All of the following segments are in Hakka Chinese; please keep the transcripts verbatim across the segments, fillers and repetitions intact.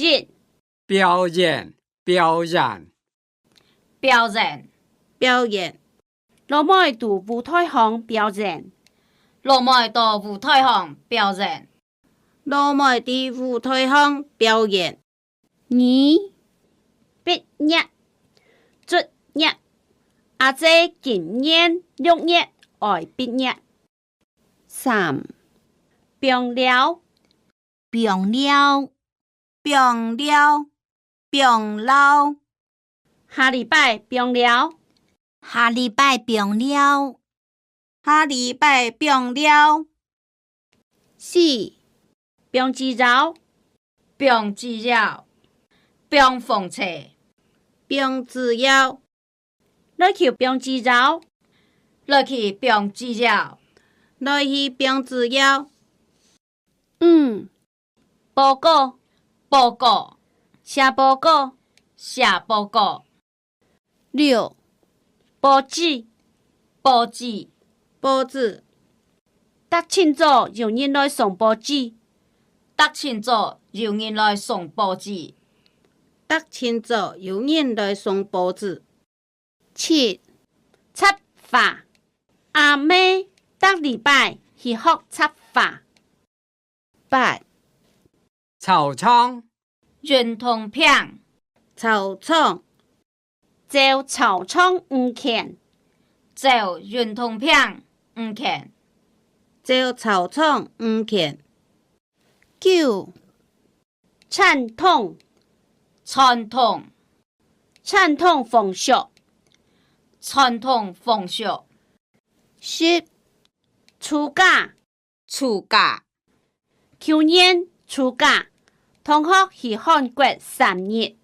一、表演，表演。表演。表演。老妹在舞台項表演。老妹在舞台項表演。老妹在舞台項表演。二、畢業，卒業。阿姊今年六月愛畢業。三、放尞。放尞。放尞。放尞。下禮拜放尞。下禮拜放尞。下禮拜放尞。四、放紙鷂。放紙鷂。放風車。放紙鷂。來去放紙鷂。來去放紙鷂。來去放紙鷂。五、報告。報告。寫報告。寫報告。六、報紙。報紙。報紙。逐清早有人來送報紙。逐清早有人來送報紙。逐清早有人來送報紙。 七、插花。阿姆逐禮拜去學插花。八、操場。運動坪。操場。走操場毋近。走運動坪毋近。走操場毋近。九、 傳統。傳統。傳統風俗。傳統風俗。十、暑假。暑假。舊年暑假，同學去韓國三日。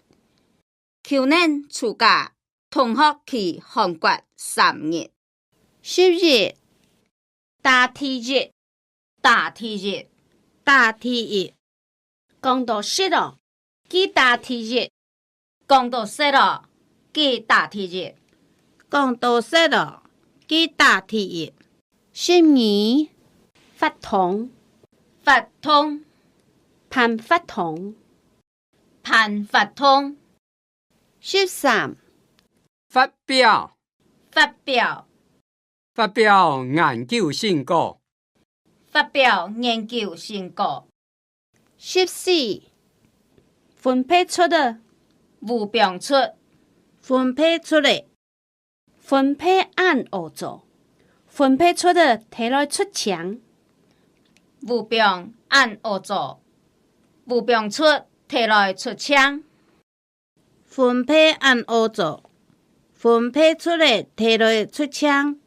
舊年暑假，同學去韓國三日。十一、 打第一。打第一。打第一。講到食哦，佢打第一。講到食哦，佢打第一。講到食哦，佢打第一。十二、活動。活動。辦活動。 辦活動。十三、發表。發表。發表研究成果。發表研究成果。十四、分配出去。有放出。分配出去。 分配恁好做，分配出去提來出請。有放恁好做，有放出提來出請。分配恁好做，分配出去提來出請。